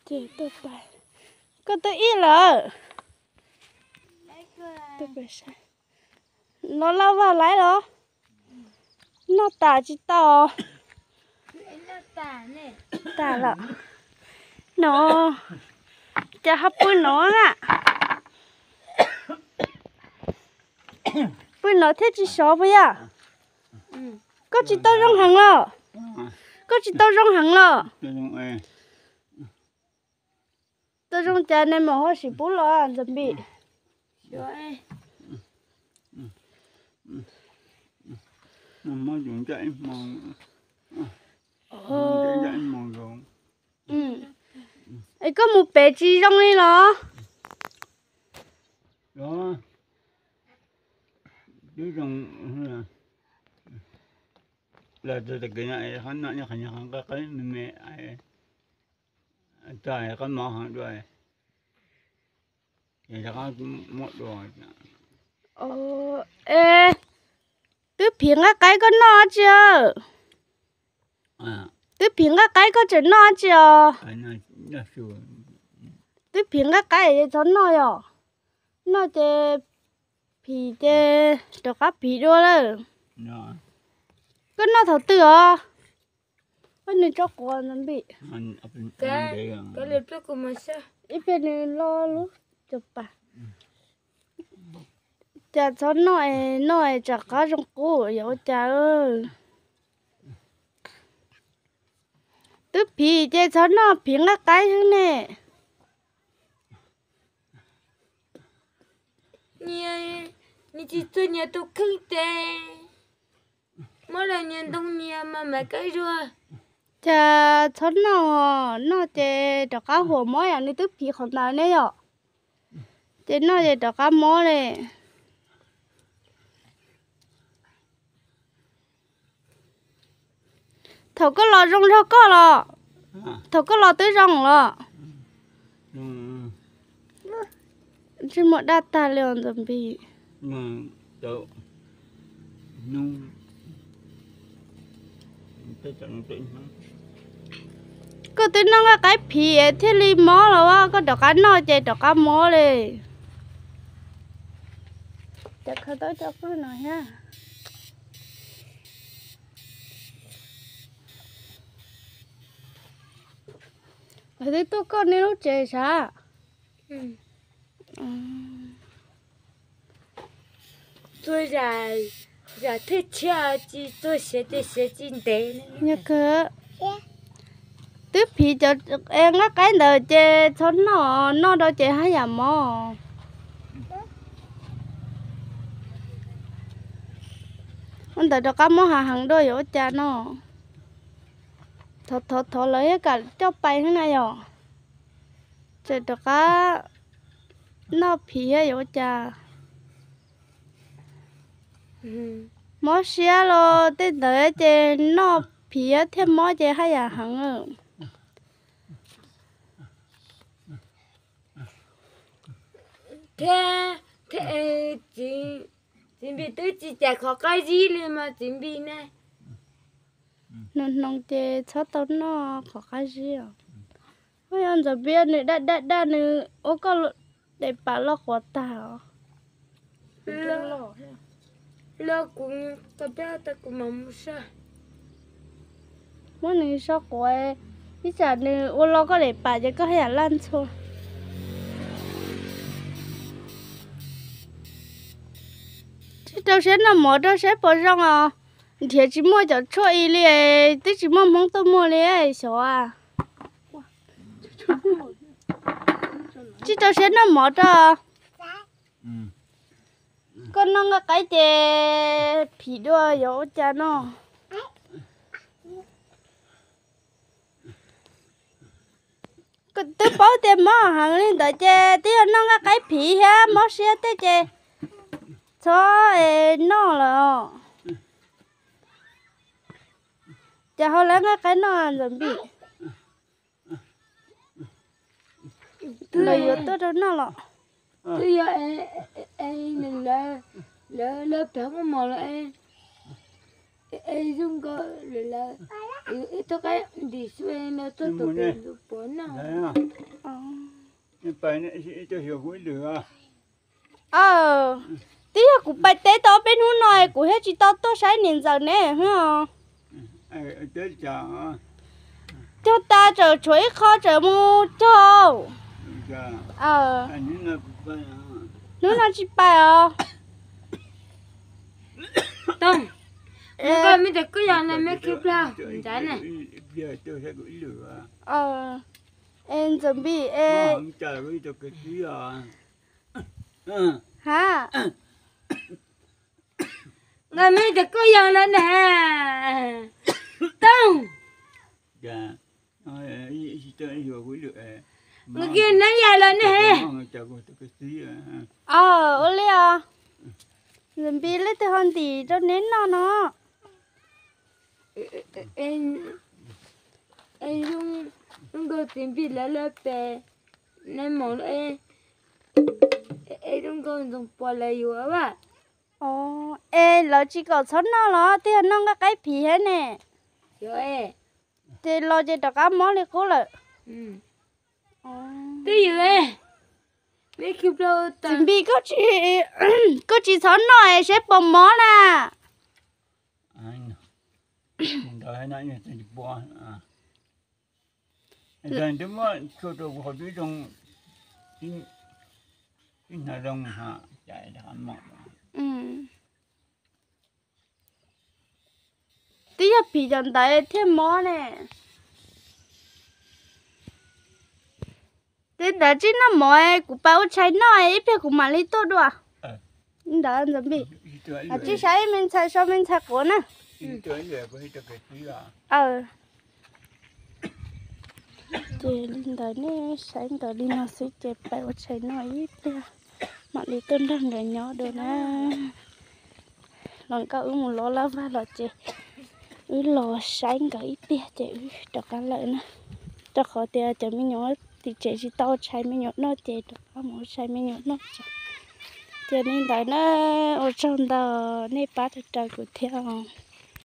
Koj twb ib lawm. Los laj vaj laiv los? Noj tas tsis tau? Tas lawm. No, cas ho pw no na? Pw no thiaj tsis sov puas yog? Koj tsis tau zoo heev los? Koj tsis tau zoo heev los? Tau zoo cas nej mam ho sim pub los Ntxawm Npis? Es koj mus pem tsis zoo li los? Los tag kis no qhov no qhov qab me me, tag qab mov heev dua, es rov qab muab dua. Es twb phim nqaij qaib koj noj tsi? Twb phim nqaij qaib koj tseem noj tsi os? Twb phim nqaij qaib es txhob noj yom. Noj ces phim ces rov qab phim dua lawm. Koj noj thaum twg os? Nws tso quav Ntxawm Npis. Ib pliag nws lo lub cov pas. Cas txhob noj es noj es tsam qab zoo qub yog ua cas? Twb phim ces txhob noj, phim nqaij qaib xwb ne. Nyias tsis txawj nyias tus kheej ces muab los nyias ntoo nyias mas mam kaij zuag. Cas txhob noj, noj ces rov qab huam mob yom, nws twb phim qhov ntawd ne yom. Ces noj ces rov qab mob li. Thaum koj los zoo zog koj los? Thaum koj los twb zoo los? Ntsej muag daj tag li os Ntxawm Npis. Koj twb noj nqaij qaib phim thiaj li mob los, koj rov qab noj ces rov qab mob li. Ces kho tau cov qwj no thiab. Lawv twb tuaj koj nej lub tsev sav? Txua zam thwj tshiab tsis txua siav ces siav tsis ntev. Yog kawg. Twb phim cov nqaij qaib ntawd ces txhob noj, noj rau ces haj yam mob. Ua ntawd rov qab mob hav heev dua yuav ua cas no. Thov thov thov lawv thiaj kam coj pais xwb na yom. Tseem rov qab noj phim thiab yuav ua cas. Mob siab los tej ntawd ces noj phim thiab mob ces haj yam heev. Thiab, thiab, txiv Npis twb tsis cas qhov qab zib li mas txiv Npis ne. Hnoos hnoos ces txhob tau noj qhov qab zib os. Ua yog Ntxawm Npis nws daj daj daj nws ua koj daim pam loj quav tag os. Loj kuv, kuv mam mus sa. Muab nws so quav, ib tsam nws ua loj koj daim pam ces koj haj yam laj ntxhua. Tsis rau siab noj mov rau saib puas zoo os. Nrhiav tsis muaj cov tshuaj ib li, twb tsis muaj Hmoob tuaj muag li xyov. Tsis rau siab noj mov rau. Koj noj nqaij qaib ces phim dua yuav ua cas no. Twb paub tias mob heev li ntawd ces twb yog noj nqaij qaib phim thiab mob siab tej ces txhob noj lawm. Cas ho lawv nqaij qaib noj Ntxawm Npis? Lawv yuav tuaj rau noj los? Twb yog lawv pem muaj mov lawm es Es zoo nkaus lawm, ib tug qaib ntim xwb no tuaj tus pem ntxoov puav no. Aw, twb yog kuv pais teb tau ob peb hnub no kuv thiaj tsis tau tuaj saib niam ntxawm ne. Cog tas tseem tshuav ib qho tseem mus cog. Hnub no tsis pais os. Tooj, me ntawm kuj yog na, me khib plab nrad na. Es Ntxawm Npis es, ha, me ntawm kuj yog na na. Tooj, nws kiag neb yam lawm ne. Ua li os. Ntxawm Npis, leej twg ho ntim rau neb noj no? Zoo nkaus txiv Npis lawv lawv pem, neb mus, es zoo nkaus ntxoov puav lawv yuav. Es lawv tsis kom txhob noj los twb yog noj nqaij qaib phiv thiab ne? Ces los ces rov qab mob li qub lawm. Twb yog, txiv Npis, koj tsis txhob noj es seb puas mob na. Ntawd twb muab tshuaj rau kuv haus twb zoo, ib hnav zoo ha, cas rov qab mob. Twb yog phiv cov ntawd thiaj mob ne. Tej ntawd tsib noj mov, kuv pab ua tshais noj ib pliag kuv mam li tuaj dua. Ntawd Ntxawm Npis, tsib saib me ntxhais so me ntxhais quav na. Ces li ntawd nej saib ntawd li no xwb ces pab ua tshais noj ib pliag mam li tuaj nrog nkawd nyob dua na. Los nkauj wb mus lov lab vaj los ces wb los saib nkawd ib pliag ces wb rov qab lawm na. Rau qhov tias cov me nyuam tim tsev tsis tau ua tshais me nyuam noj ces rov qab mus ua tshais me nyuam noj tso. Ces li ntawd na, ua tsaug ntau nej pab raws kuv thiab os.